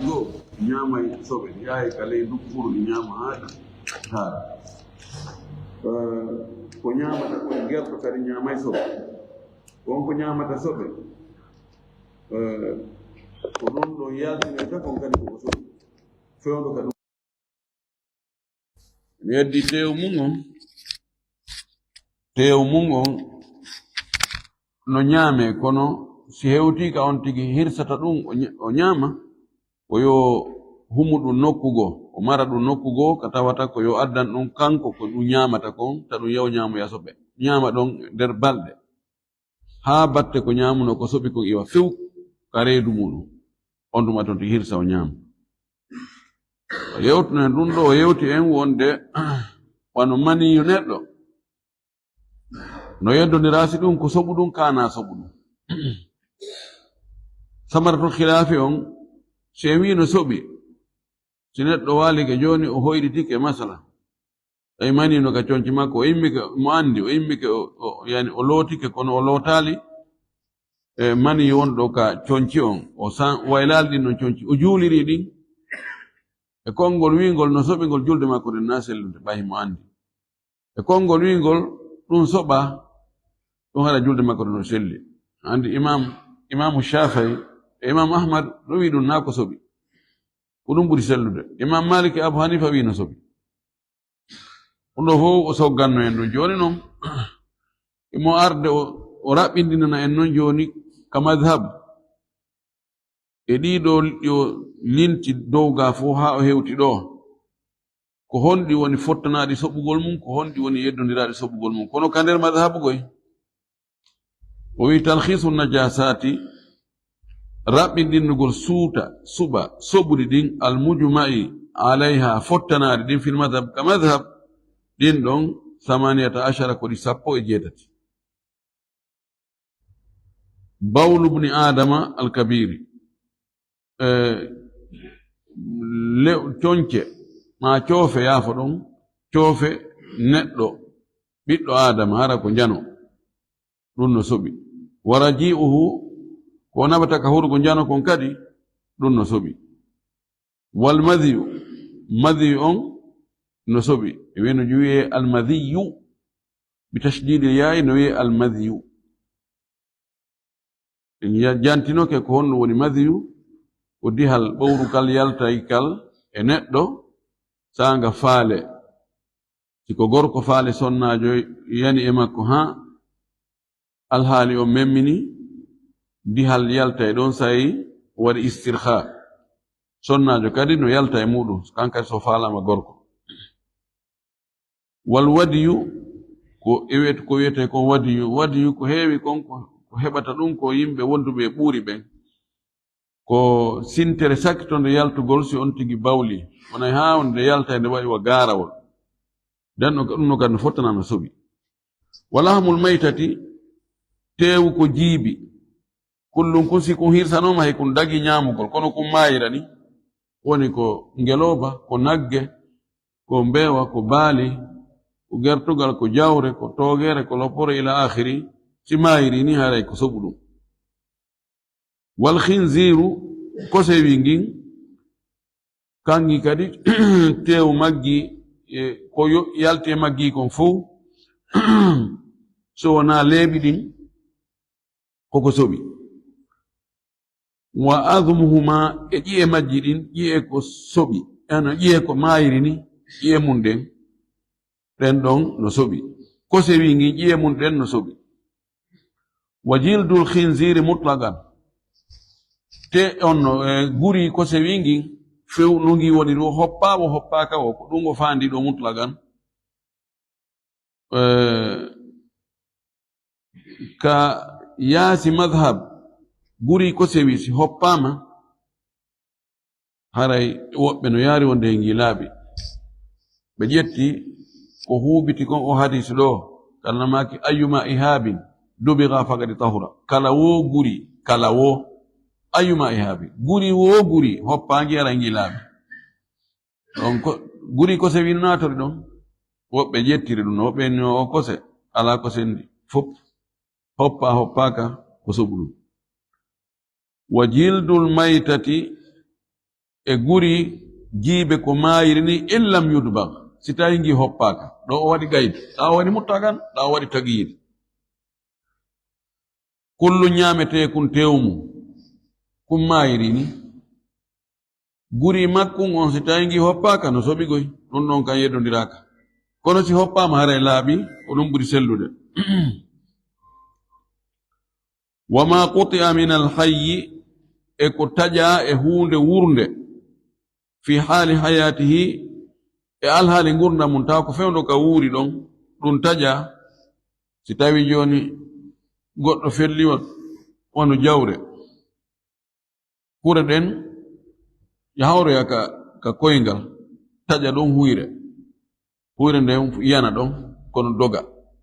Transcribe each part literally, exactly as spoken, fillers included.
Ngo ñaamay soɓe, yahay ka ley ndukkuru, ɗi ñaama haa ɗi haara. Eh, ko ñaamata ko e gerto kadi ñaamay soɓe. Ko on ko ñaamata soɓe, eh, ko ɗum ɗon yaltinirta kon kadi ko soɓe. Fewndo ka ɗum. Mi heddi teewu mum on, teewu mum on no ñaamee, kono si hewtii ka on tigi hirsata ɗum, o ña-, o ñaama, ko yo humu ɗum nokku goo, o mara ɗum nokku goo, ka tawata ko yo addan ɗum kanko ko ɗum ñaamata kon, ta ɗum yaw ñaamoya soɓe. Ñaama ɗon nder balɗe. Haa batte ko ñaamunoo ko soɓi kon iwa few ka reedu muɗum. On tuma ton tigi hirsa o ñaama. O yewtuno en ɗum ɗo, o yewti en wonde wano maniyu neɗɗo. No yeddondiraa si ɗum ko soɓu ɗum, kaanaa soɓu ɗum. Samaratul khilaafi on, si en wii no soɓi, si neɗɗo waalike jooni, o hoyɗitike masala, ɓay mani no ka conci makko, o immike, mo anndi, o immike, o, o, yani, o lootike, kono o lootaali, e mani wonɗo ka conci on, o san-, waylaali ɗin non conci, o juuliri ɗin, e konngol wiingol no soɓingol julde makko nden na sellude, ɓay mo anndi. E konngol wiingol ɗum soɓa, ɗum haɗa julde makko nden no selli. Anndi Imam, Imamu Shafii e Imam Ahmad no wii ɗum na ko soɓi. Ko ɗum ɓuri sellude. Imam Malik e Abu Hanifa wii no soɓi. Ɗum ɗo fof o sogganno en ɗum. Jooni noon, imo arde o, o raɓɓindinana en noon jooni ka madhab. E ɗii ɗoo ɗi o linti dow gaa fof haa o hewti ɗoo. Ko honɗi woni fottanaaɗi soɓugol mum, ko honɗi woni yeddondiraaɗi soɓugol mum. Kono ka nder madhab koy, o wi talhiisu najasaati, raɓɓinɗinnugol suuta, suɓa, soɓuɗi ɗin, almujma'i alayha, fottanaaɗi ɗin fil madhab, ka madhab, ɗin ɗon, samaniyata ashara ko ɗi sappo e jeetati. Bawlu bni Adama alkabiri, eh, le-, conce, ma coofe, yaafo ɗon, coofe neɗɗo, ɓiɗɗo Adama, hara ko njano. Ɗum no soɓi. Wa raji'uhu, ko naɓata ka hurugo njano kon kadi, ɗum no soɓi. Wal madhiyu, madhiyu on no soɓi. E weno wi'e al madhiyu, bi tashdidil yaa'i no wi'e al madhiyu. En ya-, jantinoke ko honno woni madhiyu, ko dihal ɓowru kal yaltay kal e neɗɗo, saanga faale. Si ko gorko faale sonnaajo yani e makko, haa alhaali on memmini, dihal yalta e ɗon, say waɗi istirha. Sonnaajo kadi no yalta e muɗum, kan kadi so faalaama gorko. Wal wadiyu, ko e wiyet-, ko wiyetee kon wadiyu. Wadiyu ko heewi kon, ko, ko heɓata ɗum ko yimɓe wonduɓe e ɓuuri ɓen. Ko sintere sakkitonde yaltugol si on tigi bawli. Wonay haa on nde yalta e nde waɗi wa gaarawol. Dan o, ɗum no kadi no fottana no soɓi. Wa lahmul maytati, teewu ko jiibi. Kullum kun si kun hirsanooma hay kun dagi ñaamugol, kono kun maayirani. Woni ko ngelooba, ko nagge, ko mbeewa, ko baali, ko gertugal, ko jawre, ko toogere, ko loppore ila akhiri. Si maayiri ni haray ko soɓu ɗum. Wal khinziru, kosewi ngin, kangi kadi, teewu maggi, e ko yo-, yalti e maggi kon fow, so wonaa leeɓi ɗin, koko soɓi. Wa adhmuhuma, e ƴi'e majji ɗin, ƴi'e ko soɓi, ano ƴi'e ko maayiri ni, ƴi'e mum ɗen, ɗen ɗon no soɓi. Kosewi ngin, ƴi'e mum ɗen no soɓi. Wa jildul khinziri mutlaqan. Te on no, e, guri kosewi ngin, few no ngi woni ɗo, hoppaa o hoppaaka o, ko ɗum o faandi ɗo mutlaqan. E, ka yaasi madhab, guri kosewi si hoppaama, haray woɓɓe no yaari wonde e ngii laaɓi. Ɓe ƴetti ko huubiti kon o hadis ɗo, kalnamaaki ayyuma ihabin dubiga faqad tahura. Kala wo guri, kala wo, ayyuma ihabin. Guri wo guri, hoppaangi haray ngii laaɓi. Ɗon ko, guri kosewi no naatori ɗon. Woɓɓe ƴettiri ɗum, woɓɓe no o kose, alaa ko sendi. Fop, hoppa, hoppaaka, ko soɓu ɗum. Wa jildul maytati, E guri jiibe ko maayiri ni, in lam yudbag, si tawi ngi hoppaaka. Ɗo o waɗi qaydi, ɗa o waɗi muttagan, ɗa o waɗi tagyid. Kullu ñaametee kun teewu mum, kun maayiri ni. Guri makkun on, si tawi ngi hoppaaka, no soɓi goy. Ɗun ɗon kan yeddondiraaka. Kono si hoppaama, haray laaɓi, ko ɗun ɓuri sellude. Wa ma quti'a min al hayyi, e ko taƴaa e huunde wurnde, fi haali hayaatihi, e alhaali ngurndan mun, tawa ko fewndo ka wuuri ɗon, ɗun taƴaa. Si tawi jooni goɗɗo felli on, wano jawre, kure ɗen, ya hawroya ka, ka koyngal, taƴa ɗon huyre. Huyre nden yana ɗon, kono doga,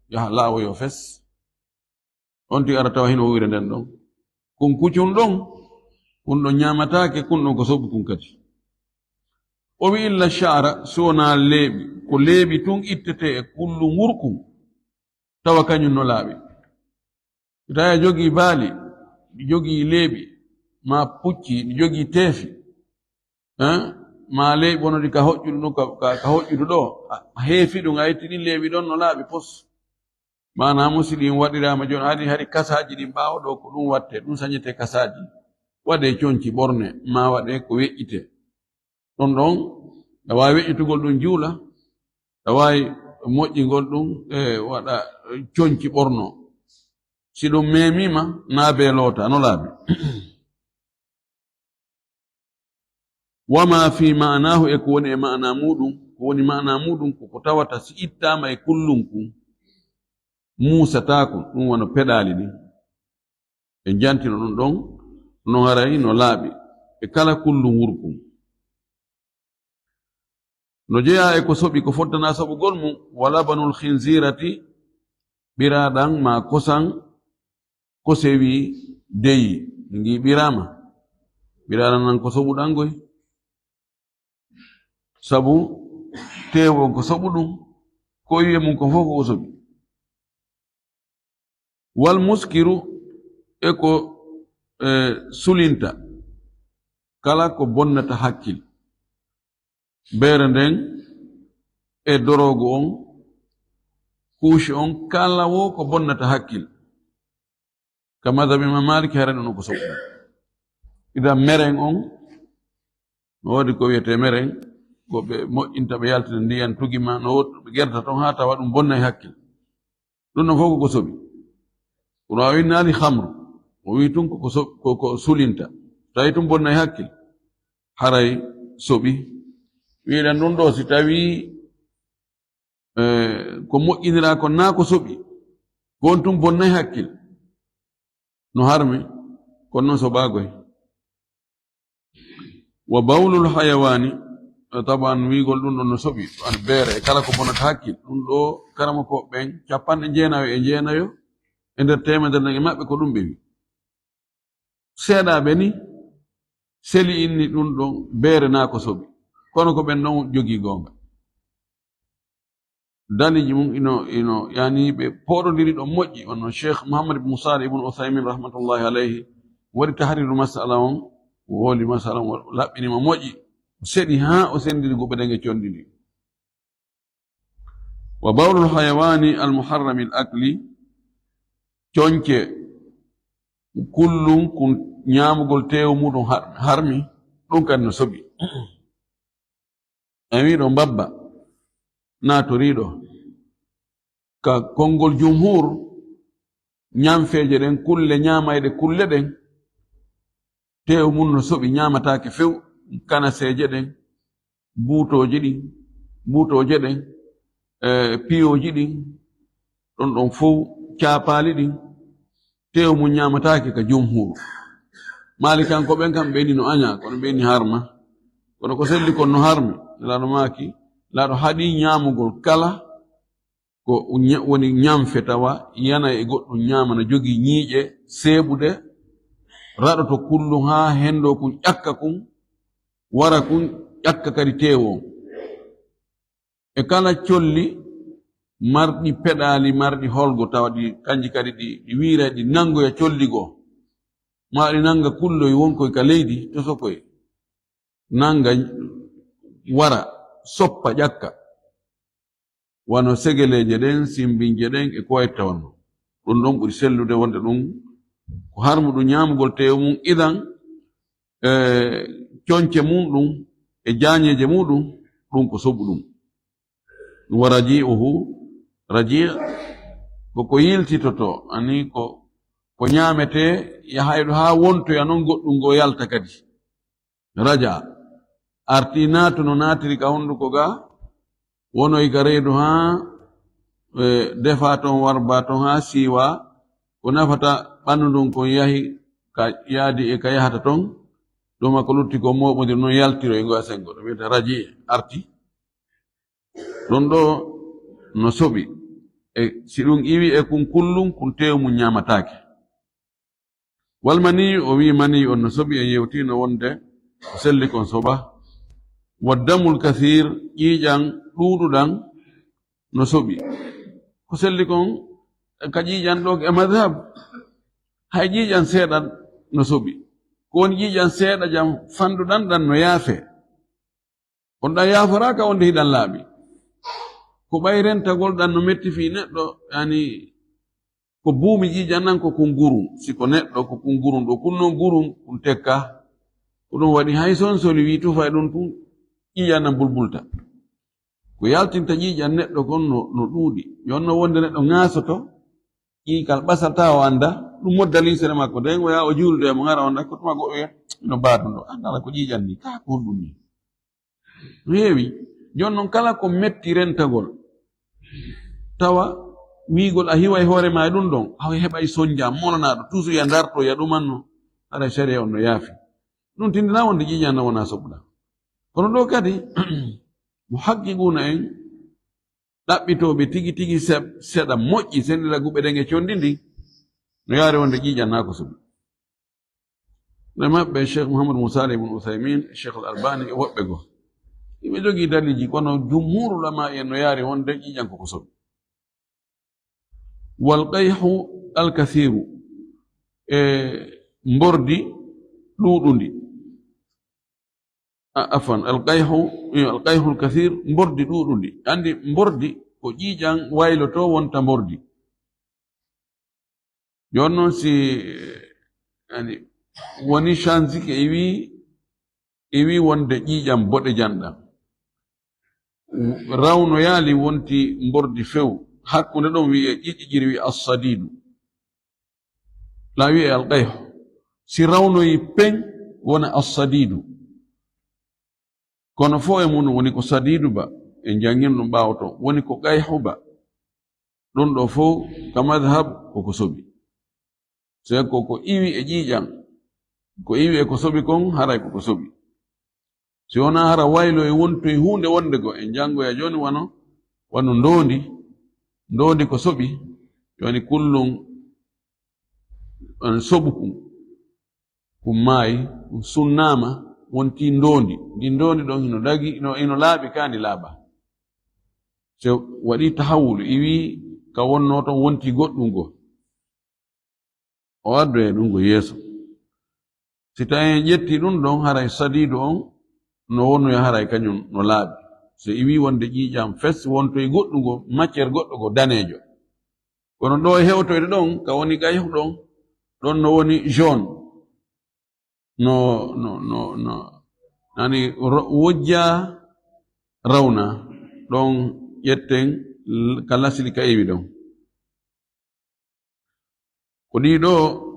yaha laawoyo fes. On tigi ara tawa hino huyre nden ɗon. Kun kucun ɗon, kun ɗon ñaamataake, kun ɗon ko soɓu kun kadi. O wi illa sha'ra, si wonaa leeɓi, ko leeɓi tun ittetee e kullu ngurkun, tawa kañun no laaɓi. Si tawi a jogii baali, ɗi jogii leeɓi, maa pucci, ɗi jogii teefi, eh? Maa leeɓi wonodi ka hoƴƴudu ɗun, ka, ka, ka hoƴƴudu ɗo, a, a heefi ɗun, a itti ɗin leeɓi ɗon no laaɓi pos. Maanaa mo si ɗin waɗiraama jooni, hari, hari kasaaji ɗin ɓaawo ɗo ko ɗun wattee, ɗun sañetee kasaaji. Waɗee conci ɓorne, maa waɗee ko weƴƴitee. Ɗon ɗon, a waawi weƴƴitugol ɗun juula, a waawi moƴƴingol ɗun, e waɗa conci ɓorno. Si ɗun meemiima, naa bee loota, no laaɓi. Wa ma fi ma'anahu, e ko woni e ma'ana muɗum, ko woni ma'ana muɗum, ko ko tawata si ittaama e kullun kun, muusataako, ɗun wano peɗaali ɗin. Ɓe jantino ɗun ɗon, no haray no laaɓi, e kala kullun wurkun. No jeyaa e ko soɓi, ko fottanaa soɓugol mun, wa labanul khinzirati, ɓiraaɗan maa kosan, ko sewi deyi, ngi ɓiraama. Ɓiraaɗan nan ko soɓuɗan goy. Sabu teewu on ko soɓuɗun, ko wi'e mun kon fow ko ko soɓi. Wal muskiru, e ko, e, sulinta, kala ko bonnata hakkil. Beere nden e doroogu on, kuuci on, kala wo ko bonnata hakkil. Ka madhab Imam Malik, hara ɗun ko soɓuɗun. Idan meren on, no woodi ko wi'etee meren, ko ɓe moƴƴinta, ɓe yaltina ndiyan tugi ma, no woodi ɓe gerta ton haa tawa ɗun bonnay hakkil. Ɗun non fow ko ko soɓi. Kono a winnaali khamru, o wi'i tun ko, ko so-, ko, ko sulinta. Tawi tun bonnay hakkil, haray soɓi. Wi'uɗen ɗun ɗoo, si tawi, eh, ko moƴƴiniraa kon naa ko soɓi, ko on tun bonnay hakkil. No harmi, kono non soɓaa goy. Wa bawlul hayawaani, e taban wi'ugol ɗun ɗon no soɓi, an beere, e kala ko bonata hakkil, ɗun ɗoo karamokooɓe ɓen cappanɗe jeenayo e jeenayo e nder teemedere nden e maɓɓe ko ɗun ɓe wi'i. Seeɗaaɓe ni seli inni ɗun ɗon beere naa ko soɓi, kono ko ɓen ɗon jogii goonga. Daliiji mun ino, ino, yani ɓe pooɗondiri ɗon moƴƴi, wano Cheikh Muhammad ibn Salih ibn Uthaymin rahmatullahi alayhi waɗi tahriru masala on, o hooli masala on, o laɓɓini mo moƴƴi, o seɗi haa o sendiri guɓe ɗen e condi ndin. Wa bawlul hayawaani al muharrami al akli, conce kullun kun ñaamugol teewu muɗum har-, harmi, ɗun kan no soɓi. En wi'i ɗoo mbabba naatoriiɗo ka konngol jumhur, ñamfeeje ɗen, kulle ñaamayɗe kulle ɗen, teewu mun no soɓi, ñaamataake few, kanaseeje ɗen, buutooji ɗin, buutooje ɗen, e piyooji ɗin, ɗon ɗon fow, caapaali ɗin, teewu mun ñaamataake ka jumhur. Maalikankoɓe ɓen kam ɓe inni no añaa, kono ɓe inni harma. Kono ko selli kon no harmi, Nelaaɗo maaki, Nelaaɗo haɗi ñaamugol kala ko ña-, woni ñamfe tawa yana e goɗɗum ñaama, na jogii ñiiƴe seeɓude, raɗoto kullum haa henndo kun ƴakka kun, wara kun ƴakka kadi teewu on. E kala colli marɗi peɗaali, marɗi holgo, tawa ɗi, kanji kadi ɗi, ɗi wiira, ɗi nanngoya colli goo, maa ɗi nannga kulloy wonkoy ka leydi, tosokoy. nanga, wara, soppa, ƴakka. Wano segeleeje ɗen, simbinje ɗen, e ko wayi tawon. Ɗum ɗon ɓuri sellude wonde ɗum ko harmuɗum ñaamugol teewu mum, idan, e, conce mum ɗum, e jaañeeje muɗum, ɗum ko soɓu ɗum. Wa raji'uhu, raji' ko ko yiltitotoo, ani ko, ko ñaametee, yahayɗo haa wontoya non goɗɗum ngo yalta kadi. Raja, arti naatu no naatiri ka hunnduko ga, wonoyi ka reedu haa, e, defa ton, warba ton haa siiwa, ko nafata ɓanndu ndun kon yahi ka yaadi e ka yahata ton, ɗuma ko lutti kon mooɓondiri non yaltiroyi ngoya senngo. Ɗum wiyata raji, arti. Ɗum ɗo no soɓi. E si ɗum iwi e kun kullum, kun teewu mum ñaamataake. Wal maniyu, o wi'i maniyu on no soɓi, en yewtiino wonde ko selli kon soɓa. Wa damul kasiir, ƴiiƴan ɗuuɗuɗan no soɓi. Ko selli kon ka ƴiiƴan ɗo e madhab, hay ƴiiƴan seeɗan no soɓi. Ko woni ƴiiƴan seeɗa jan fanɗuɗan ɗan no yaafe. On ɗan yaaforaaka wonde hiɗan laaɓi. Ko ɓay rentagol ɗan no metti fii neɗɗo, yani, ko buumi ƴiiƴan ɗan ko kun gurun. Si ko neɗɗo, ko kun gurun ɗo, kun non gurun, kun tekka. Ko ɗum waɗi hay sonsoli wii tufa e ɗum tun, ƴiiƴan ɗan bulbulta. Ko yaltinta ƴiiƴan neɗɗo kon no, no ɗuuɗi. Yo no wonde neɗɗo ŋaasoto, ƴiiƴan kal ɓasal tawa o annda, ɗum modda linsere makko, nden o yaha o juulde e mo ŋara on ɗan, ko tuma goɗɗo wi'a, "No baaduɗo, annda ko ƴiiƴan ni, kaa ko honɗum ni?" No heewi. Jooni non, kala ko metti rentagol, tawa wiigol a hiway hoore ma e ɗum ɗon, a heɓay sonja molanaɗo, toujours ya darto, ya ɗumanno, haray sariya on no yaafi. Ɗum tindina wonde ƴiiƴan na wona soɓuɗa. Kono ɗo kadi, mo haqqiquna en, ɗaɓɓitooɓe tigi tigi se-, seɗa moƴƴi, sendira guɓe ɗen e condi ndi, no yaari wonde ƴiiƴan na ko soɓi. E maɓɓe, Cheikh Mouhamadou Moussa Ibn Outhaymin, Cheikh Al Albani e woɓɓe goo. Iɓe jogii daliiji, kono jumhur ulama en no yaari wonde ƴiiƴan ko ko soɓi. Wal qayhu al kathiru, e mbordi ɗuuɗundi. A, afwan, al qayhu, al qayhu al kathir, mbordi ɗuuɗundi. Andi mbordi ko ƴiiƴan wayloto wonta mbordi. Jooni non si, yani, woni change ke iwi, iwi wonde ƴiiƴan boɗejan ɗan. Rawno yaali wonti mbordi few. Hakkunde ɗon wi'e ƴiƴƴiƴiri wi'e assadidu. La wi'e alqayhu. Si rawnoyi pen wona assadidu. Kono fof e mum woni ko sadidu ba, en janngin ɗum ɓaawo to, woni ko qayhu ba. Ɗum ɗo fof ka madhab ko ko soɓi. Se ko, ko iwi e ƴiiƴan, ko iwi e ko soɓi kon, haray ko ko soɓi. Si wonaa hara waylo e wontoy huunde wonde ko en janngoya jooni wano, wano ndoondi, ndoondi ko soɓi, jooni kullum en soɓu kun. Kun maayi, kun sunnaama, wonti ndoondi. Ndi ndoondi ɗon hino dagi, hino, hino laaɓi ka ndi laaɓa. Se waɗi tahawulu, iwi ka wonno ton wonti goɗɗum goo. O addoya ɗum ko yeeso. Si tawi en ƴetti ɗum ɗon, haray sadiidu on no wonoya haray kañum no laaɓi. So iwi wonde ƴiiƴam fes wontoy goɗɗum goo, matière goɗɗo goo daneejo. Kono ɗo e hewtoyde ɗon, ka woni qayhu ɗon, ɗon no woni jaune. No, no, no, no, nani ro-, wojja rawna, ɗon ƴetten l-, ka lasli ka iwi ɗon. Ko ɗiɗo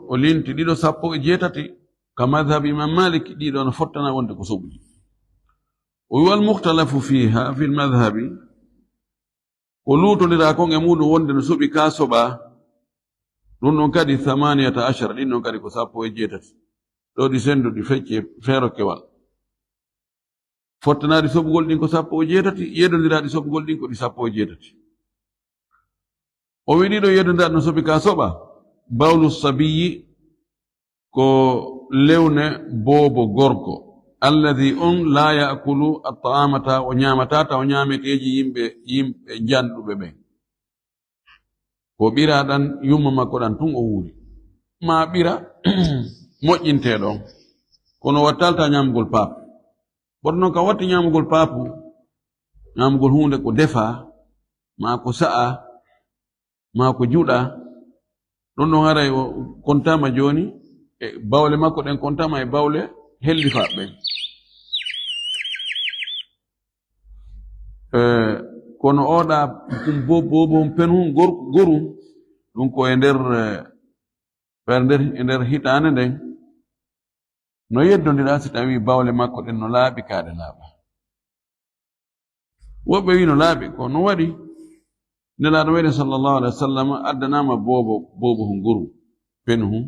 o linti, ɗiɗo sappo e jeetati, ka madhab Imam Malik, ɗiɗo no fottana wonde ko soɓuji. O wi wal mukhtalafu fiha fil madhhabi, ko luutondira kon e muɗum wonde no soɓi ka soɓa, ɗum ɗon kadi thamaniyata ashara, ɗin ɗon kadi ko sappo e jeetati. Ɗo ɗi sendu ɗi fecce feero kewal. Fottanaaɗi soɓugol ɗin ko sappo e jeetati, yeddondiraaɗi soɓugol ɗin ko ɗi sappo e jeetati. O wi ɗiɗo yeddondiraaɗi no soɓi ka soɓa, bawlu sabiyi, ko lewne boobo gorko, alladhi on la yaakulu at-ta'ama, ta o ñaamata, ta o ñaameteeji yimɓe, yimɓe janɗuɓe ɓen. Ko ɓira ɗan yumma makko ɗan tun o wuuri. Ma ɓira moƴƴintee ɗon. Kono wattalta ñaamugol paap. Woto noon kam waɗtu ñaamugol paapu, ñaamugol huunde ko defaa, maa ko sa'aa, maa ko juɗaa. Ɗum ɗon haray o kontaama jooni e bawle makko ɗen, kontaama e bawle hellifaaɓe ɓen. Eh, kono oɗa ɗum bo-, bobo on penu goru, goru, ɗum ko e nder, eh, e nder, e nder hitaande nden. No yeddondiraa si tawii bawle makko ɗen no laaɓi, kaa ɗe laaɓaa? Woɓɓe wii no laaɓi, ko no waɗi? Nelaaɗo meɗen sallallahu alaihi wasallam addanaama bobo, bobo hun goru, penu hun.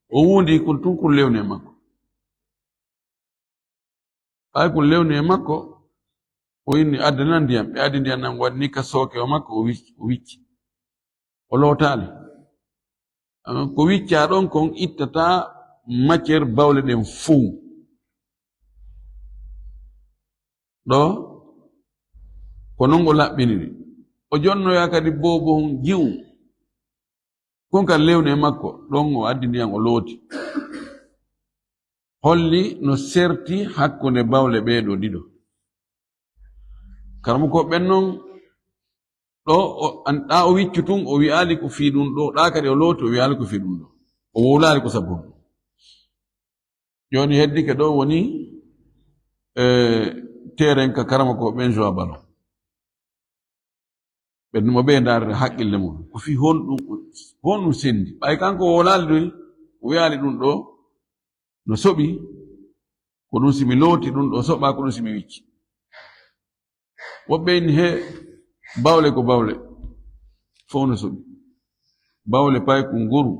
O wuundi kun tun kun lewni e makko. Ɓay kun lewni e makko, o inni, "Addanan ndiyam." Ɓe addi ndiyam nan waɗi ni ka sooke o makko, o wicci, o wicci. O lootaali. Ah, ko wiccaa ɗon kon ittataa matière bawle ɗen fow. Ɗo, ko non o laɓɓiniri. O jonnoyaa kadi bobo hun jiwun. Kon kan lewni e makko, ɗon o addi ndiyam o looti. Holli no serti hakkunde bawle ɓee ɗoo ɗiɗo. Karamoko ɓen non, ɗo o, an, ɗa o wiccu tun, o wi'aali ko fii ɗum ɗo, ɗa kadi o looti, o wi'aali ko fii ɗum ɗo. O wowlaali ko sabu ɗum. Jooni heddike ɗo woni, eh, teeren ka karamoko ɓen jowa ballon. Ɓe mo ɓe ndaarde haqqille mum. Ko fii honɗum, honɗum sendi? Ɓay kanko o wowlaali ɗum, o wi'aali ɗum ɗo, no soɓi, ko ɗum si mi looti, ɗum ɗo soɓa, ko ɗum si mi wicci. Woɓɓe inni he bawle ko bawle, fow no soɓi. Bawle pay ko nguru,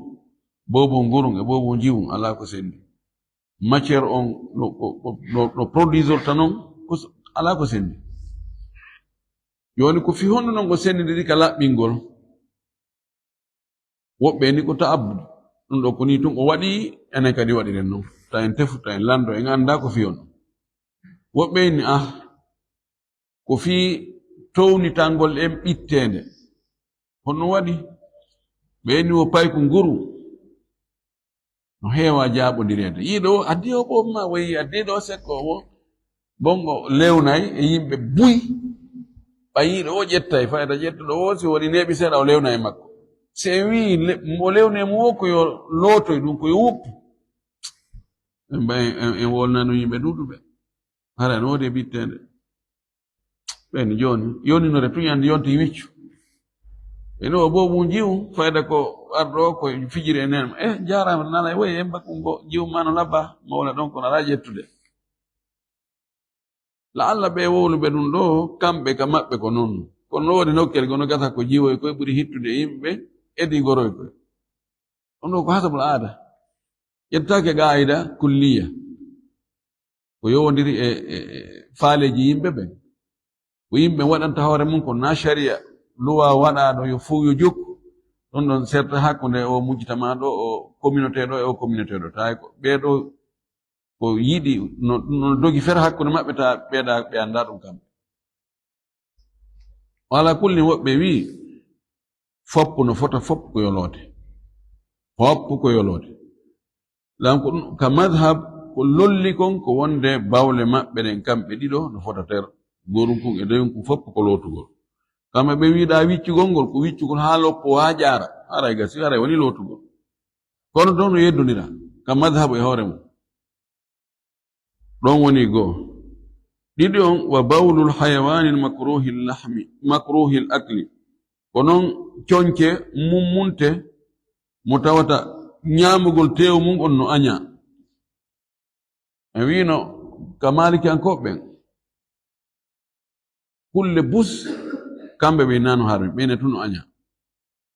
bobo ngurun e bobo njiwun, alaa ko sendi. Matière on no, ko, ko, no, no produisorta non, ko s-, alaa ko sendi. Jooni ko fii honno non ko sendindiri ka laɓɓingol? Woɓɓe ni ko ta'abbud. Ɗum ɗo ko nii tun o waɗi, enen kadi waɗiren non. Ta en tefu, ta en lando, en anndaa ko fii on. Woɓɓe ni, ah, ko fii townitangol en ɓitteende. Honno waɗi? Ɓe ni o pay ko nguru. No heewa jaaɓondireede. Yiiɗo o addi o ɓoom ma, wayi addi ɗo sekko o, bongo lewnay e yimɓe buy. Ɓay yiiɗo o ƴettay, fayda ƴettuɗo o, si woni neeɓi seeɗa o lewnay e makko. Si en wii le-, mo lewne mo o ko yo lootoy ɗum, ko yo woppu. En mbay, en, en wolnano yimɓe ɗuuɗuɓe. Hara no wodi e ɓitteende. Ɓen jooni, yoninore tun yande yonti wiccu. Ɓe no o boobu jiwu, fayda ko arɗo o ko fijiri e nen. Eh, jaaraama nana e woyi en bakkungo jiwu ma no labba, mawla ɗon kono alaa ƴettude. La'alla ɓe wowluɓe ɗum ɗo, kamɓe ka maɓɓe ko non. Kono no woni nokkel gono gasa ko jiwoy koy ɓuri hittude e yimɓe, edi goroy koy. Ɗum ɗo ko hasabul aada. Ƴettaake qaayida kulliya. Ko yowondiri e, e, e faaleeji yimɓe ɓen. Ko yimɓe waɗanta hoore mum ko na sharia, luwa waɗaaɗo yo fow yo jokku. Ɗon ɗon serta hakkunde o mujtama ɗo, o communauté ɗo e o communauté ɗo. Tawi ko ɓee ɗo ko yiɗi, no, no dogi fer hakkunde maɓɓe, ta ɓeeɗa ɓe annda ɗum kamɓe. Wala kulli woɓɓe wi, foppu no fota, foppu ko yoloote. Foppu ko yoloote. Lan ko ɗum, ka madhab, ko lolli kon, ko wonde bawle maɓɓe ɗen kamɓe ɗiɗo no fota ter. Gorun kun e dewun kun foppu ko lootugol. Kamɓe ɓe wiɗa wiccugol ngol, ko wiccugol haa loppo haa ƴaara. Haray gasi, haray woni lootugol. Kono ɗon no yeddondira, ka madhab e hoore mum. Ɗon woni goo. Ɗiɗi on, wa bawlul hayawaanil makruhil lahmi, makruhil akli. Ko non conce mummunte mo tawata ñaamugol teewu mum on no añaa. En wiino ka Maalikiyankooɓe ɓen, kulle bus, kamɓe ɓe nanu harmi, ɓe ne tun no aña.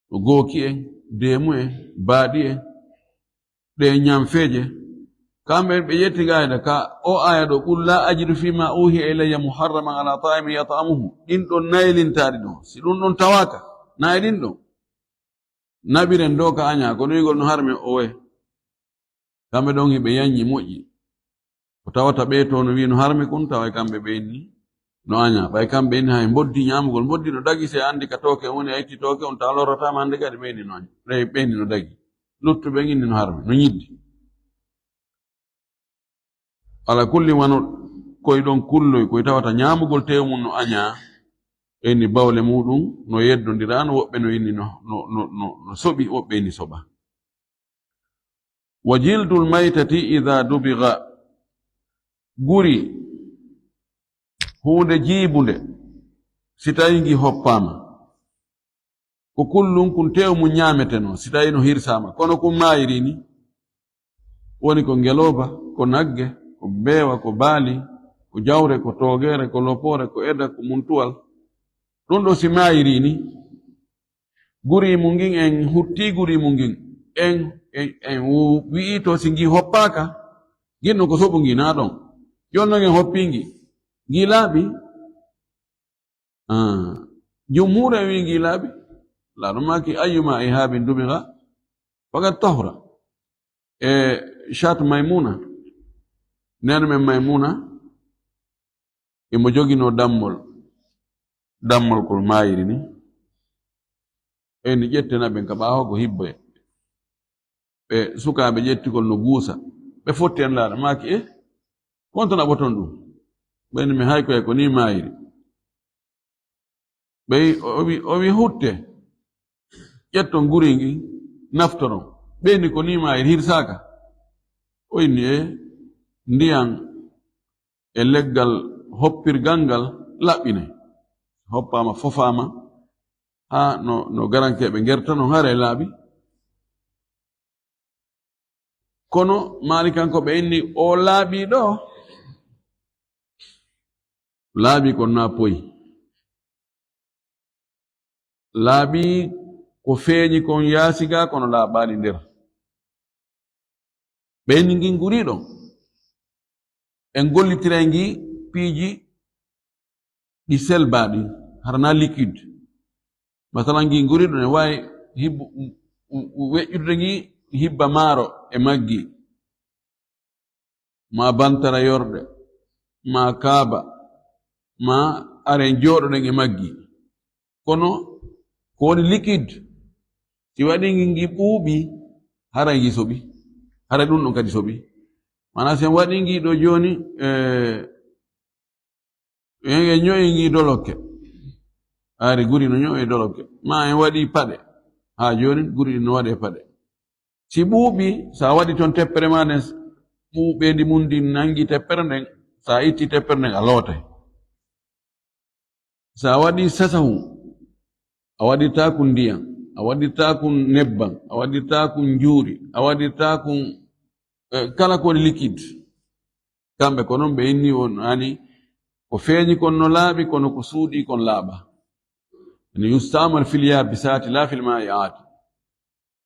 No gooki en, deemu en, baaɗi en, ɗe ñamfeeje. Kamɓe ɓe ƴetti gaayda ka o aya ɗo, "Qul la ajidu fima uhiya ilayya muharraman ala ta'imin yat'amuhu." Ɗin ɗon naylintaaɗi ɗon. Si ɗum ɗon tawaaka, na e ɗin ɗon. Naɓiren ɗo ka aña, ko nuyugol no harmi o we. Kamɓe ɗon hiɓe yanñi moƴƴi. Ko tawata ɓe to no wi'i no harmi kun, tawa e kamɓe ɓe inni no aña. Ɓay kamɓe inni hay mboddi ñaamugol, mboddi no dagi, se andi ka tooke woni, a itti tooke on, ta lorrataama hande kadi ɓe inni no aña. Ɓe, ɓe inni no dagi. Luttuɓe inni no harmi, no ñiddi. Ala kulli wano koye ɗon kulloy, koye tawata ñaamugol teewu mum no añaa, ɓe inni bawle muuɗum no yeddondiraano, woɓɓe no inni no, no, no, no, no soɓi, woɓɓe inni soɓa. Wa jildul maytati ida dubiga, guri, huunde jiibunde, si tawii ngi hoppaama, ko kullum kun teewu mum ñaameteno, si tawii no hirsaama, kono kun maayiri ni, woni ko ngelooba, ko nagge, ko beewa, ko baali, ko jawre, ko toogeere, ko lopoore, ko eda, ko muntuwal. Ɗum ɗo si maayiri ni, guri mum ngin, en hutti guri mum ngin, en, en, en wu-, wi'i to si ngi hoppaaka, ngin ɗon ko soɓu ngi naa ɗon. Jooni non en hoppii ngi, ngi laaɓi. Ah, jumhuur en wi'i ngi laaɓi. Laaɗo maaki ayyuma ihabin dubiga fakat tahura. E Shat Maymuna, neene men Maymuna, imo joginoo dammol, dammol kol maayiri ni. Ɓe ni ƴettena ɓen ka ɓaawo ko hibboye. Ɓe sukaaɓe ƴetti kol no guusa. Ɓe fotti en laaɗa, maaki, "Eh, konto naɓoton ɗum?" Ɓe ni, "Mi hay koye ko ni maayiri." Ɓe o, o wi, o wi, "Hutte, ƴetton guri ngi, naftoron." Ɓe ni, "Ko ni maayiri, hirsaaka?" O inni, "E ndiyan e leggal hoppirgal ngal laɓɓine, hoppaama, fofaama, haa no, no garankeeɓe ngerta non, haray laaɓi." Kono maali kanko ɓe inni, o laaɓi ɗo, laaɓi kon na poyi. Laaɓi ko feeñi kon yaasi ga, kono laaɓaali nder. Ɓe inni ngin guri ɗon. En gollitiray ngi piiji ɗi selbaaɗi, hara na liquide. Masalan, ngi nguri ɗum ne waawi hibbu, weƴƴude ngi hibba maaro e maggi, ma bantara yorɗe, ma kaaba, ma are jooɗoɗen e maggi. Kono ko woni liquide, si waɗi ngi, ngi ɓuuɓi, haray ngi soɓi. Haray ɗum ɗon kadi soɓi. Maanaa, si en waɗi ngi ɗo jooni, eh, en, en ño'i ngi dolokke. Ari guri no ño'i dolokke. Ma en waɗi paɗe. Haa jooni guri ɗin no waɗe paɗe. Si ɓuuɓi, sa waɗi ton teppere ma nden, ɓuuɓeendi mum ndin nangi teppere nden, sa itti teppere nden, a lootay. Sa waɗi sasahu, a waɗirtaa kun ndiyan, a waɗirtaa kun nebban, a waɗirtaa kun njuuri, a waɗirtaa kun, eh, kala ko woni liquide. Kamɓe ko non ɓe inni on ani ko feeñi kon no laaɓi, kono ko suuɗi kon laaɓa. Ani yustaamal fil yaabisaati laa fil maa'iaati.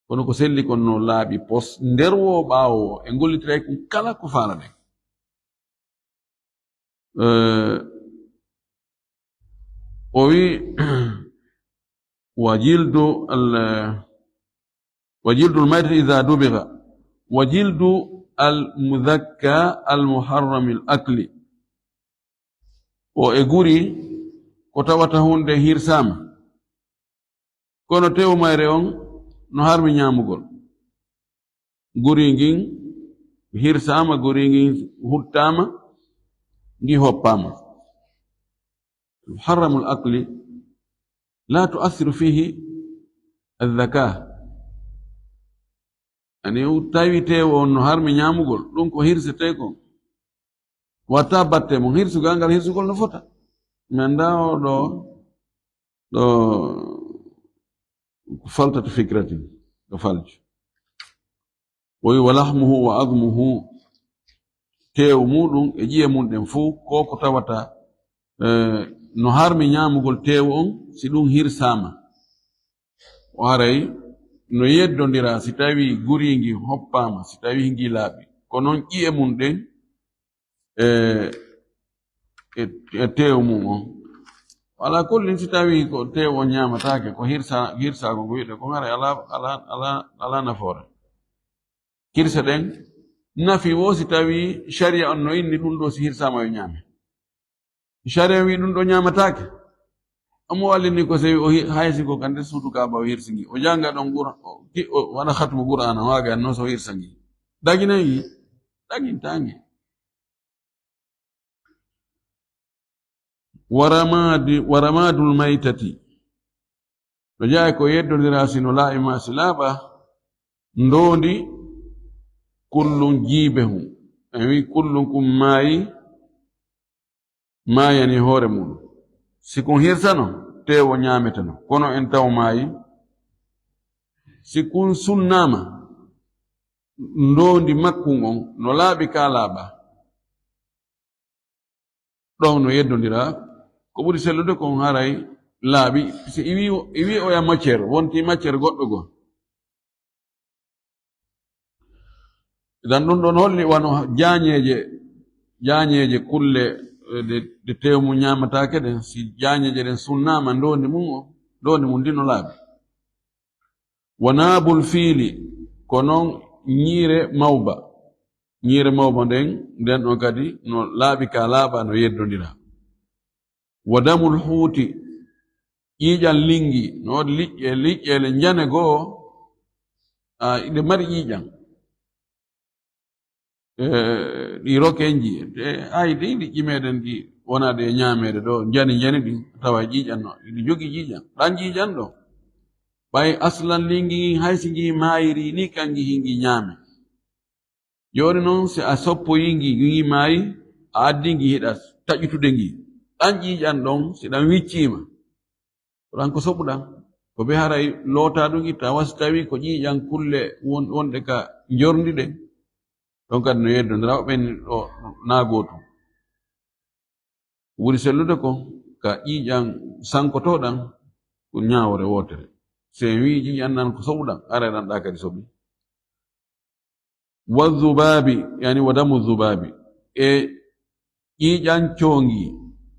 Kono ko selli kon no laaɓi pos, nder wo ɓaawo wo, e ngollitiray kun kala ko faalaɗen. Eh, o wi, wa jildu al, wa jildu al maytati idha dubiga, wa jildu al mudhakka al muharram al akli. O e guri ko tawata hunde hirsaama. Kono tewu mayre on no harmi ñaamugol. Guri ngin hirsaama, guri ngin huttaama, ngi hoppaama. Muharramul akli la tu'assiru fihi adh-dhaka. Ani tawi tewu on no harmi ñaamugol, ɗum ko hirsetee kon. Wata batte mum, hirsugal ngal, hirsugol no fota. Men nda o ɗo, ɗo faltata fikratin, ɗo faljo. O wi, "Wa lahmuhu wa admuhu", teewu muɗum e ƴiye mum ɗen fuu, ko ko tawata, eh, no harmi ñaamugol teewu on, si ɗum hirsaama. O haray no yeddondira si tawi guri ngi hoppaama, si tawi ngi laaɓi. Ko non ƴiye mum ɗen, e, e, e teewu mum on. Alaa kullin, si tawii ko teewu on ñaamataake, ko hirsa-, hirsaako ko wi'etee, ko haray alaa, alaa, alaa, alaa nafoore. Hirse ɗen nafi wo si tawii sariya on no inni ɗum ɗo si hirsaama yo ñaame. Sariya wi'i ɗum ɗo ñaamataake. Omo wallini ko si o hi-, hay si ko ka nder suudu Kaaba o hirsi ngi. O jannga ɗon Qur'an, o, ki-, o waɗa khatmu Qur'an, o waaga noon so o hirsa ngi. Daginay ngi? Dagintaa ngi. Wa ramadi, wa ramadul maytati. No jeyaa ko yeddondiraa si no laaɓi maa si laaɓa, ndoondi kullun jiibe hun. En wi kullun kun maayi, maayani hoore muɗum. Si kun hirsano, teewo ñaameteno. Kono en taw maayi, si kun sunnaama, ndoondi makkun on no laaɓi ka laaɓa. Ɗon no yeddondiraa. Ko ɓuri sellude kon haray laaɓi, si iwi, iwi oya matière, wonti matière goɗɗo goo. Idan ɗum ɗon holli wano jaañeeje, jaañeeje kulle, eh, ɗe, ɗe teewu mum ñaamataake ɗen, si jaañeeje ɗen sunnaama, ndoondi mum o, ndoondi mum ndi no laaɓi. Wa naabul fiili, ko non ñiire mawba. Ñiire mawba nden, nden ɗon kadi no laaɓi ka laaɓa, no yeddondira. Wa damul huuti, ƴiiƴan linngi, no woodi liƴƴe, liƴƴeele njane goo, a, iɗe mari ƴiiƴan. E, ɗi rokenji, e, ay, ɗi liƴƴi meɗen ɗi wonaa ɗe ñaameede ɗo, njani, njani ɗin, tawa ƴiiƴan no, iɗi jogii ƴiiƴan. Ɗan ƴiiƴan ɗo, ɓay aslan linngi ngin, hay si ngi maayiri ni, kan ngi hingi ñaame. Jooni non, si a soppoyii ngi, ngi maayi, a addii ngi hiɗa taƴutude ngi. Ɗan ƴiiƴan ɗon, si ɗan wicciima, ko ɗan ko soɓuɗan. Ko ɓe haray lootaa ɗum itta, wa si tawii ko ƴiiƴan kulle won-, wonɗe ka njorndi ɗen, ɗon kadi no yeddondira, o ɓen ɗo naa gootum. Ɓuri sellude ko ka ƴiiƴan sankotooɗan, ko ñaawoore wootere. Si en wii ƴiiƴan nan ko soɓuɗan, aray ɗan ɗa kadi soɓi. Wa zubaabi, yani wa damu zubaabi. E ƴiiƴan coongi,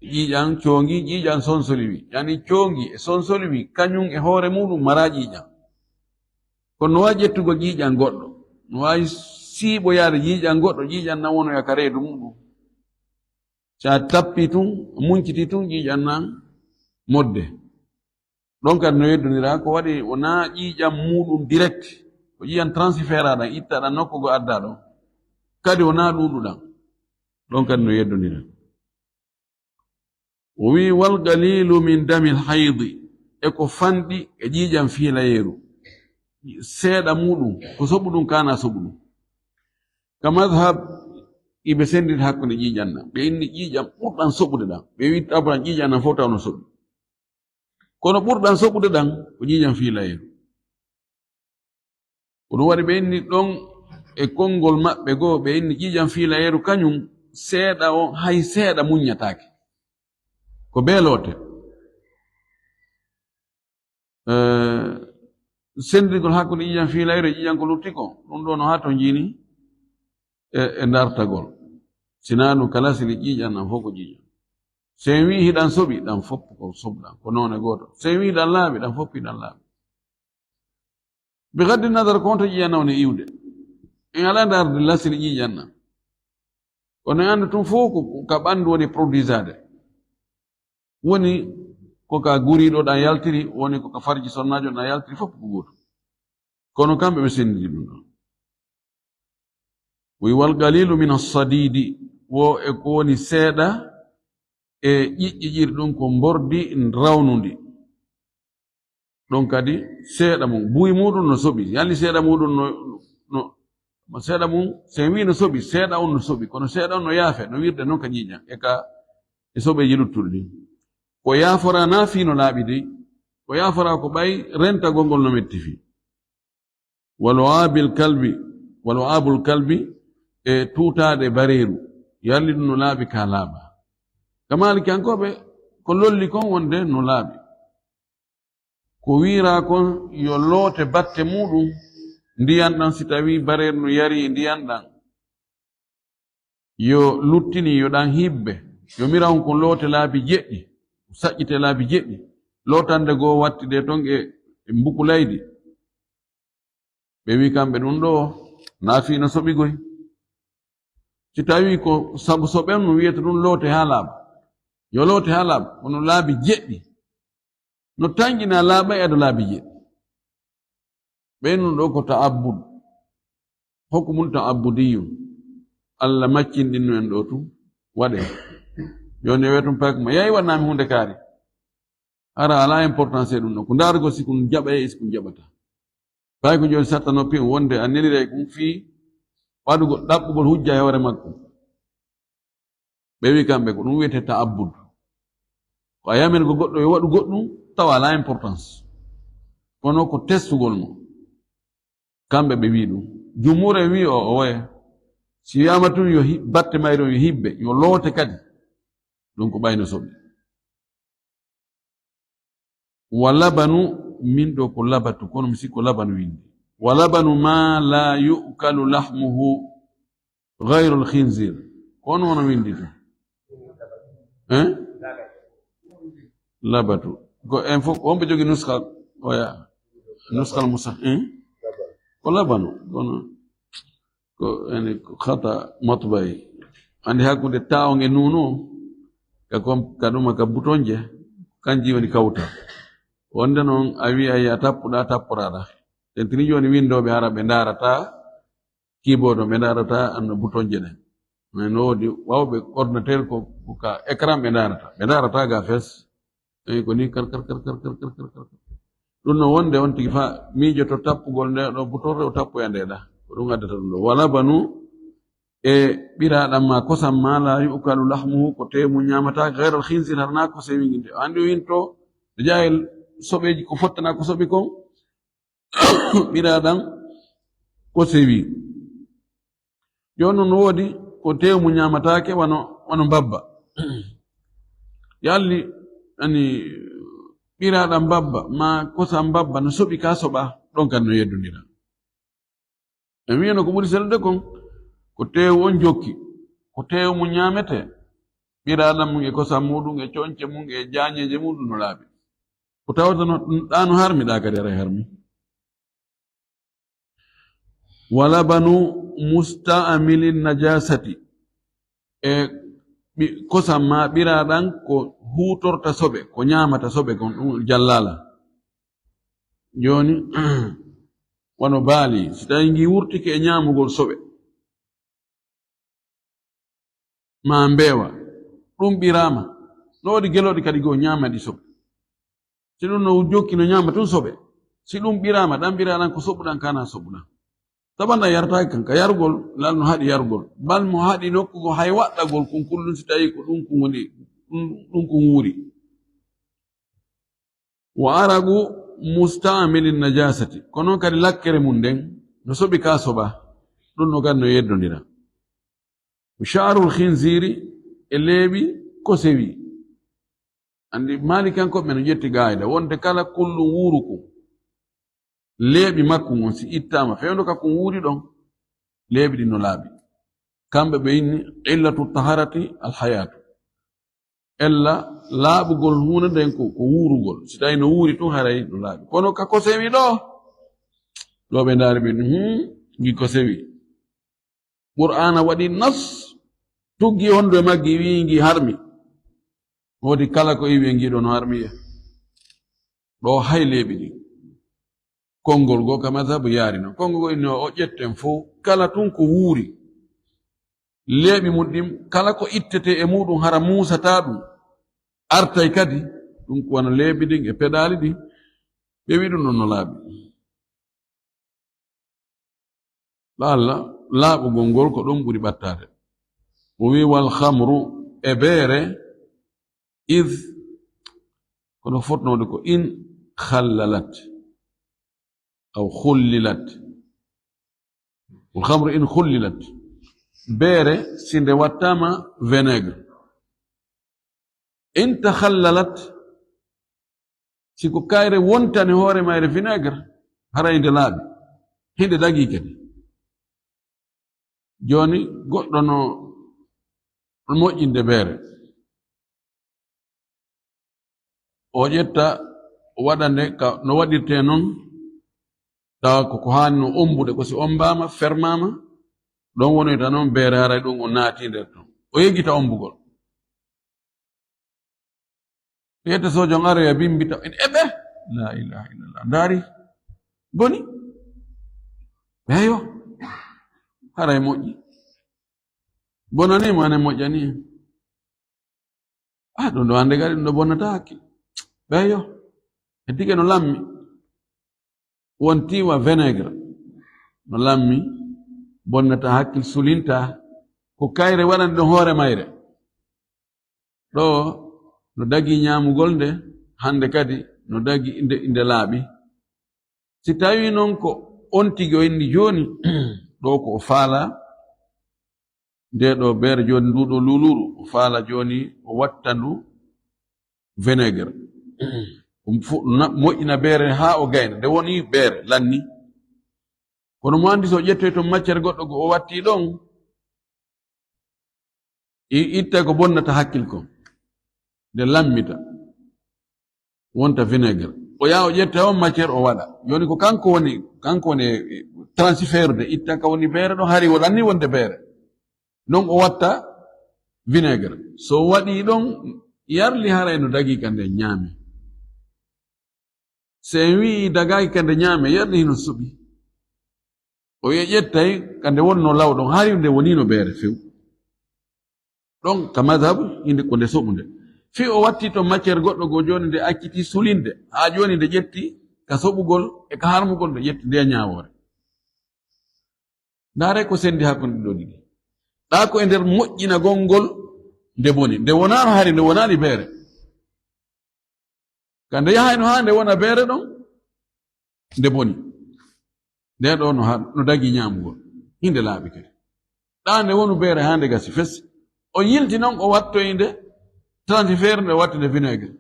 ƴiiƴan coongi, ƴiiƴan sonsoliwi. Yani coongi e sonsoliwi, kañum e hoore muɗum maraa ƴiiƴan. Kono no waawi ƴettugol ƴiiƴan goɗɗo. No waawi siiɓoyaade ƴiiƴan goɗɗo, ƴiiƴan nan wonoya ka reedu muɗum. Si a tappii tun, a muñcitii tun, ƴiiƴan nan modde. Ɗon kadi no yeddondiraa, ko waɗi wonaa ƴiiƴan muuɗum direct, ko ƴiiƴan transféraaɗan, ittaɗan nokku goo addaɗon. Kadi wonaa ɗuuɗuɗan. Ɗon kadi no yeddondiraa. O wii, "Wal qaliilu min damil haydi", e ko fanɗi e ƴiiƴan fiilayeeru. Seeɗa muuɗum, ko soɓuɗum kaana soɓuɗum. Ka madhab, iɓe senndiri hakkunde ƴiiƴan nan. Ɓe inni ƴiiƴan ɓurɗan soɓude ɗan. Ɓe wii taburan ƴiiƴan nan fof taw no soɓi. Kono ɓurɗan soɓude ɗan ko ƴiiƴan fiilayeeru. Ko ɗum waɗi ɓe inni ɗon e konngol maɓɓe goo, ɓe inni ƴiiƴan fiilayeeru kañum seeɗa o, hay seeɗa muññataake. Ko bee loote. Eh, senndirgol hakkunde ƴiiƴan fiilayre e ƴiiƴan ko lutti ko, ɗum ɗo no haa to njiini e, e dartagol. Sinaa ɗum kala sini ƴiiƴan ɗan fof ko ƴiiƴan. So en wii hiɗan soɓi, ɗan fof ko soɓɗan, ko noone gooto. So en wii ɗan laaɓi, ɗan fof hiɗan laaɓi. Bi gaddi nadar ko honto ƴiiƴan ɗan woni iwde. En alaa darde lasini ƴiiƴan ɗan. Kono en anndu tun fof ko ka ɓanndu woni produisaade. Woni ko ka guriiɗo ɗan yaltiri, woni ko ka farji sonnaajo ɗan yaltiri, fof ko gootum. Kono kamɓe ɓe senndini ɗum ɗon. Wi wal qaliilu min as-sadiidi, wo e ko woni seeɗa e ƴiƴƴiƴiri ɗum ko mbordi rawnundi. Ɗon kadi seeɗa mum, buy muɗum no soɓi, yalni seeɗa muɗum no, no, no, seeɗa mum, so en wii no soɓi, seeɗa on no soɓi, kono seeɗa on no yaafe, no wirde noon ka ƴiiƴan, e ka, e soɓeeji luttuɗi ɗin. Ko yaaforaa naa fii no laaɓi dey, ko yaaforaa ko ɓay rentagol ngol no metti fii. Wal wa'aabil kalbi, wal wa'aabul kalbi, e tuutaaɗe bareeru, yalni ɗum no laaɓi ka laaɓa. Ka Maalikiyankooɓe, ko lolli kon wonde no laaɓi. Ko wiiraa kon yo loote batte muɗum ndiyan ɗan, si tawii bareeru no yarii ndiyan ɗan, yo luttini, yo ɗan hibbe, yo mira on kon loote laabi jeɗɗi, saƴƴite laabi jeɗɗi, lootande goo wattide ton e, e mbukulaydi. Ɓe wii kamɓe ɗum ɗo, naa fii no soɓi goy. Si tawii ko sabu soɓen no wiyata ɗum loote haa laaɓa. Yo loote haa laaɓa, kono laabi jeɗɗi. No tanƴinaa laaɓa e ado laabi jeɗɗi. Ɓen ɗum ɗo ko ta'abbud. Hukmun ta'abbudiyun. Alla maccinɗinno en ɗo tun. Waɗe. Jooni o wiya tun paaki mo, "Yayi waɗnaa mi huunde kaari." Hara alaa importance e ɗum ɗo. Ko ndaarugol si kun jaɓay e si kun jaɓata. Paaki ko jooni satta noppi on wonde a neliray ɗum fii waɗugol, ɗaɓɓugol hujja e hoore makko. Ɓe wi kamɓe ko ɗum wiyetee ta'abbud. Ko a yamir ko goɗɗo yo waɗu goɗɗum tawa alaa importance. Kono ko testugol mo. Kamɓe ɓe wi ɗum. Jumhuur en wi o, o woye. Si wiyaama tun yo hi-, batte mayre on yo hibbe, yo loote kadi. Ɗum ko ɓayno soɓi. Wa labanu, min ɗo ko labatu, kono mi sikko labanu windi. Wa labanu ma la yu'kalu lahmuhu ghayrul khinzir. Ko on wono windi to. Hein? Labatu. Ko en fof, wonɓe jogi nuska, oya. Nuskal musa, hein? Ko labanu, kono ko ene ko khata matba'i. Andi hakkunde ta'un e nunun, ka kom-, ka ɗuma ka butonje, kanji woni kawtal. Wonde noon a wi'ay a tappuɗa, tapporaɗa. Tentini jooni winndooɓe hara ɓe ndaarata keyboard, ɓe ndaarata anno butonje ɗen. Mais no woodi wawɓe ordinateur ko, ko ka écran ɓe ndaarata. Ɓe ndaarata ga fes. Eyi, ko ni kar, kar, kar. Ɗum no wonde on tigi fa miijoto tappugol nde ɗo butorre o tappoya nde ɗa. Ko ɗum addata ɗum ɗo. Wala banu e ɓiraaɗam ma kosam ma la yu'kalu lahmuhu, ko tewu mum ñaamata, gayral khinzir, hara na ko sewi nginde. O anndi o yinto, o jaayel soɓeeji ko fottana ko soɓi kon, ɓiraaɗam ko sewi. Jooni no woodi ko tewu mum ñaamataake wano, wano mbabba. Yalli, ani, ɓiraaɗam mbabba, ma kosam mbabba no soɓi ka soɓa, ɗon kan no yeddondira. En wiyano ko ɓuri sellude kon, ko teewu on jokki, ko teewu mum ñaametee, ɓiraaɗam mum e kosam muɗum e coñce mum e jaañeeje muɗum no laaɓi. Ko tawata no, ɗa no harmi, ɗa kadi aray harmi. Wala banu musta'milin najasati, e ɓi-, kosam ma ɓiraaɗam ko huutorta soɓe, ko ñaamata soɓe kon, ɗum jallala. Jooni, wano baali, si tawi ngi wurtike e ñaamugol soɓe, ma mbeewa, ɗum ɓiraama, no woodi gelooɗi kadi goo ñaama ɗi soɓe. Si ɗum no jokki no ñaama tun soɓe. Si ɗum ɓiraama, ɗan ɓiraaɗan ko soɓuɗan kana soɓuɗan. Taɓanɗan yarataake kan, ka yarugol, lal no haɗi yarugol. Bal mo haɗi nokku ko hay waɗɗagol kun kullum si tawi ko ɗum kun woni, ɗum, ɗum kun wuuri. Wa aragu musta'milin najasati. Ko non kadi lakkere mum nden, no soɓi ka soɓa, ɗum no kadi no yeddondira. Sha'rul khinziri e leeɓi ko sewi. Andi Maalikankoɓe no ƴetti gaayda, wonde kala kullum wuuru kun, leeɓi makku ngon si ittaama, fewndo ka kun wuuri ɗon, leeɓi ɗin no laaɓi. Kamɓe ɓe inni, illatu taharati al hayatu. Ella laaɓugol huunde nden ko, ko wuurugol. Si tawi no wuuri tun, haray no laaɓi. Kono ka ko sewi ɗo, ɗo ɓe ndaari ɓe, hmm, ngi ko sewi. Qur'aana waɗi nas, tuggi hondo e maggi, wi'i ngi harmi. Woodi kala ko iwi e ngi ɗo no harmi e. Ɗo hay leeɓi ɗin. Konngol goo ka mazhabu yaari non. Konngol goo inni o ƴetten fow, kala tun ko wuuri. Leeɓi mum ɗin, kala ko ittetee e muɗum hara muusataa ɗum, artay kadi, ɗum ko wano leeɓi ɗin e peɗaali ɗin, ɓe wi'i ɗum ɗon no laaɓi. Lalla, laaɓugol ngol ko ɗum ɓuri ɓattaade. O wi'i, "Wal khamru", e beere, "id", kono fotnoode ko "in khallalat", aw "khullilat". "Wal khamru in khullilat". Beere, si nde wattaama vinaigre. "In takhallalat", si ko kayre wontani hoore mayre vinaigre, haray nde laaɓi. Hinde dagii kadi. Jooni, goɗɗo no moƴƴinde beere. O ƴetta, o waɗa nde ka no waɗirtee non, tawa ko, ko haani no ombude, ko si ombaama, fermaama, ɗon wonoyta non beere, haray ɗum o naati nder ton. O yeggita ombugol. Wiyete sojo on aroya bimbita, en eɓe. La ilaha illallah. Ndaari. Boni. Eyo. Haray moƴƴi. Bonani mo, ane moƴƴani. Ah, ɗum ɗo hannde kadi, ɗum ɗo bonnata hakkil. Ɓeyo, e tike no lammi. Wonti wa vinaigre. No lammi, bonnata hakkil, sulinta. Ko kayre waɗani ɗum hoore mayre. Ɗo no dagi ñaamugol nde, hannde kadi no dagi inde, inde laaɓi. Si tawi noon ko on tigi o inni jooni, ɗo ko o faala, nde ɗo beere jooni, ndu ɗo luuluru, o faala jooni o watta ndu vinaigre. Ɗum fu-, na-, moƴƴina beere haa o gayna. Nde woni beere, lanni. Kono mo anndi so ƴettoy toon matière goɗɗo go o watti ɗon, i-, itta ko bonnata hakkil kon. Nde lammita. Wonta vinaigre. O yaha o ƴetta on matière o waɗa. Jooni ko kanko woni, kanko woni transfert de, itta ka woni beere ɗon, hari o lanni wonde beere. Non o watta vinaigre. So waɗi ɗon, yarli haray no dagi ka nde ñaame. So en wi'i dagaaki ka nde ñaame, yarli hino suɓi. O wi'a ƴettay ka nde wonno law ɗon, hari nde wonino beere few. Ɗon ka madhab, inde ko nde soɓunde. Fii o watti to matière goɗɗo goo jooni nde acciti sulinde. Haa jooni nde ƴetti ka soɓugol e ka harmugol, nde ƴetti nde ñaawoore. Ndaare ko sendi hakkunde ɗiɗo ɗiɗi. Ɗa ko e nder moƴƴinagol ngol nde boni. Nde wonaano hari, nde wonaali beere. Ka nde yahayno haa nde wona beere ɗon, nde boni. Nde ɗo no ha-, no dagi ñaamugol. Hinde laaɓi kadi. Ɗa nde wonu beere haa nde gasi fes. O yilti non o wattoyi nde transfert nde o watti nde vinaigre.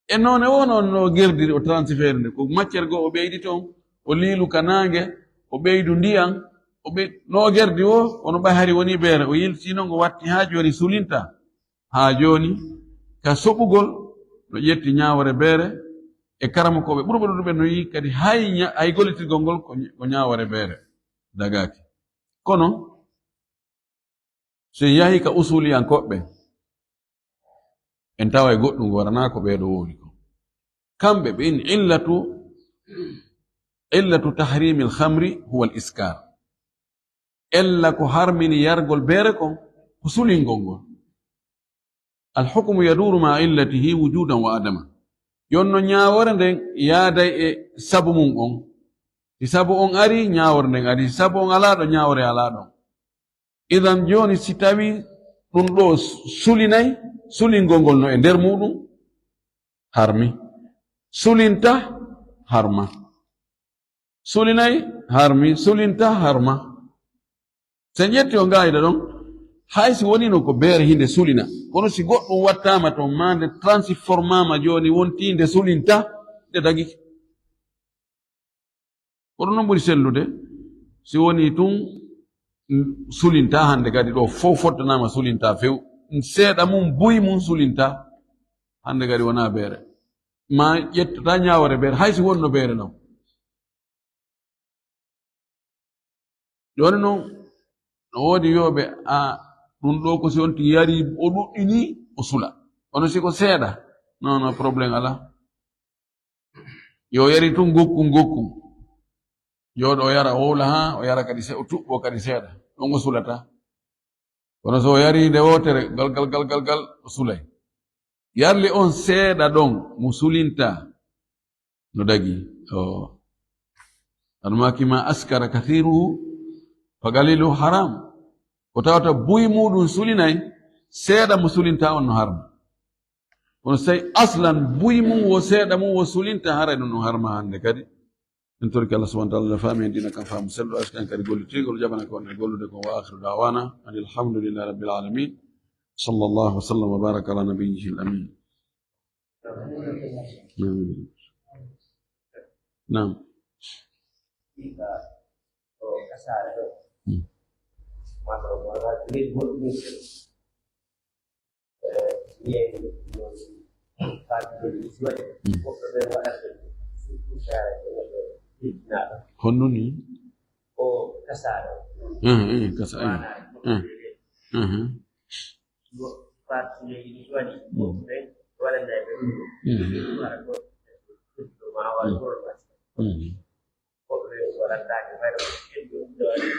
E noone o noon no gerdiri o transfert nde. Ko matière goo o ɓeydi toon, o liilu ka naange, o ɓeydu ndiyan, o ɓey-, no o gerdi o, ono ɓay hari woni beere. O yilti non o watti haa jooni sulinta. Haa jooni, ka soɓugol, no ƴetti ñaawore beere, e karamokooɓe ɓurɓe ɗuuɗuɓe no yi'i kadi hay ña-, hay gollitirgol ngol ko ñ-, ko ñaawore beere dagaaki. Kono, so en yahi ka usuliyankooɓe, en taway goɗɗum waranaa ko ɓee ɗo wowli ko. Kamɓe ɓe in illatu, illatu tahrimil khamri huwa al iskar. Ella ko harmini yargol beere kon, ko sulingol ngol. Al hukmu yaduru ma illatihi wujudan wa adama. Jonno ñaawore nden yaaday e sabu mum on. Si sabu on ari, ñaawore nden ari. Si sabu on alaa ɗon, ñaawore alaa ɗon. Idan jooni si tawi ɗum ɗo sulinay, sulingol ngol no e nder muɗum, harmi. Sulinta, harma. Sulinay, harmi, sulinta, harma. So en ƴetti o ngaayda ɗon, hay si wonino ko beere hinde sulina, kono si goɗɗum wattaama toon, maa nde transformaama jooni wonti nde sulinta, nde dagi. Ko ɗum noon ɓuri sellude, si woni tun sulinta hannde kadi ɗo fof fottanaama sulinta few, seeɗa mum, buy mum sulinta, hannde kadi wonaa beere. Maa ƴettata ñaawore beere, hay si wonno beere noon. Jooni noon, no woodi yooɓe, a, ɗum ɗo ko si on tigi yari, o ɗuɗɗini, o sula. Kono si ko seeɗa, non, non, problème alaa. Yo yari tun gokkum, gokkum. Jooɗo o yara, o wowla haa, o yara kadi se-, o tuɓɓo kadi seeɗa. Ɗon o sulata. Kono so o yari nde wootere, gal, gal, gal, gal, gal, o sulay. Yarli on seeɗa ɗon, mo sulinta. No dagi. O. Almaki ma askara kathiruhu, fa qaliluhu haram. Ko tawata buy muɗum sulinay, seeɗa mo sulinta on no haram. Kono so tawi aslan buy mum wo seeɗa mum wo sulinta, haray ɗum no harma hannde kadi. En torki Allah subhanahu wa ta'ala, faami en diina kan faamu sellu, aski en kadi gollitirgol, jaɓana ko wonde gollude kon. Wa akhiru da'wana anil hamdulillahi rabbil alamin. Sallallahu wa sallam wa baraka ala nabiyyihi al amin. Amin. Naam. Hmm. Honno ni? Eh, eh, kasa, eh. Eh, eh. Mm.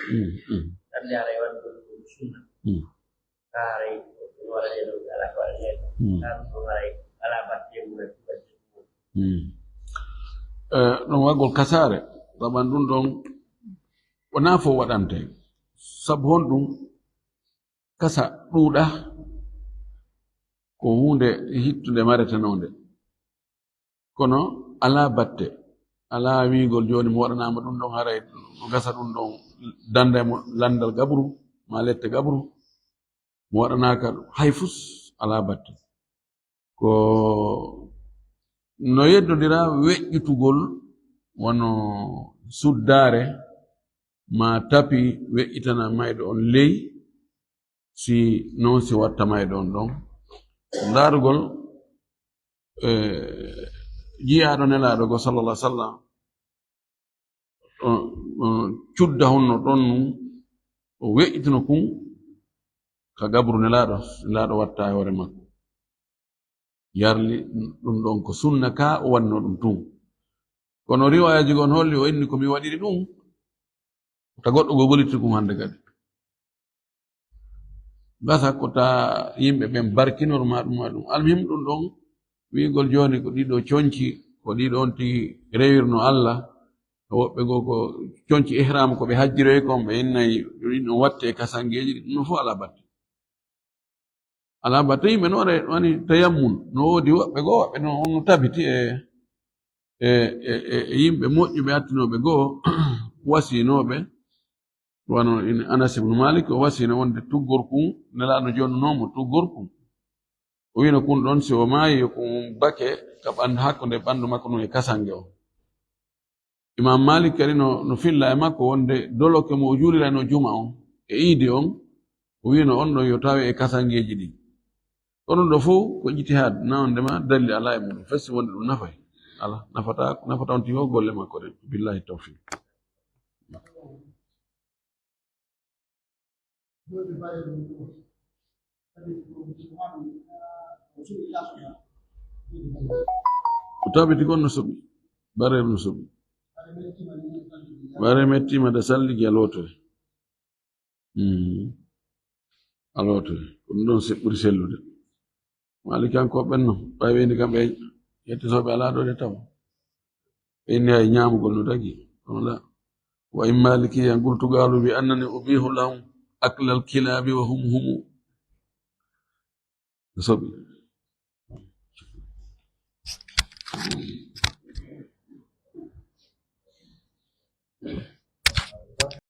Mm, mm. Mm. Hmm. Eh, ɗum waggol kasaare, saban ɗum ɗon wonaa fof waɗante. Sabu honɗum? Kasa ɗuuɗa ko huunde hittunde maretenoonde. Kono alaa batte, alaa wiigol jooni mo waɗanaama ɗum ɗon, haray no gasa ɗum ɗon danda e mo lanndal gabru, maa lette gabru, mo waɗanaaka hay fus, alaa batte. Ko no yeddondira weƴƴitugol wano suddaare maa tapi weƴƴitana mayɗo on ley, si noon si watta mayɗo on ɗon. Ndaarugol, eh, jiyaaɗo Nelaaɗo go sallallahu alaihi wasallam, o, o cudda honno ɗon nun, o weƴƴitino kun ka gabru Nelaaɗo, Nelaaɗo watta e hoore makko. Yarli ɗum ɗon ko sunna ka o wanno ɗum tun. Kono riwaayaji gon holli o inni ko mi waɗiri ɗum, ta goɗɗo go goliti ɗum hande kadi. Gasa ko ta yimɓe ɓen barkinor ma ɗum, ma ɗum. Almuhim ɗum ɗon wi'gol jooni ko ɗiɗo conci, ko ɗiɗo on tigi rewirno Allah. Woɓɓe goo ko conci ihram ko ɓe hajjiroy kon, ɓe innay ɗum ɗon watte e kasangeeji ɗi, ɗum no fof alaa batte. Alaa batte yimɓe no waɗa wani tayammun. No woodi woɓɓe goo, woɓɓe no, on no tabiti e, e, e, e, e yimɓe moƴƴuɓe attinooɓe goo, wasiinooɓe. Wano in Anas ibn Malik, o wasiino wonde tuggorkun, Nelaaɗo jonnunoo mo tuggorkun. O wiino kun ɗon, si o maayi, yo kun bake ka ɓandu, hakkunde ɓandu makko ndun e kasange on. Imam Malik kadi no, no filla e makko wonde doloke mo o juulirayno juma on e iidi on, o wiino on ɗon yo tawe e kasangeeji ɗin. Ko ɗum ɗo fof ko ijtihaad, na wonde ma dalil alaa e muɗum, festi wonde ɗum nafay. Alaa, nafata, nafata on tigi fof golle makko ɗen. Billahi tawfiq. Ko tabiti kon no soɓi, bareeru no soɓi. Bare mettiima da salligi a lootoy. Mm. A lootoy. Ko ɗum ɗon se-, ɓuri sellude. Malikankoɓe ɓen non, ɓay ɓe inni kamɓe yettotooɓe alaa ɗo de taw. Ɓe inni hay ñaamugol no dagi. Kono la, wa in malikiyan qultu qaalu bi annani ubihu lahum aklal kilaabi wa hum humu. No soɓi.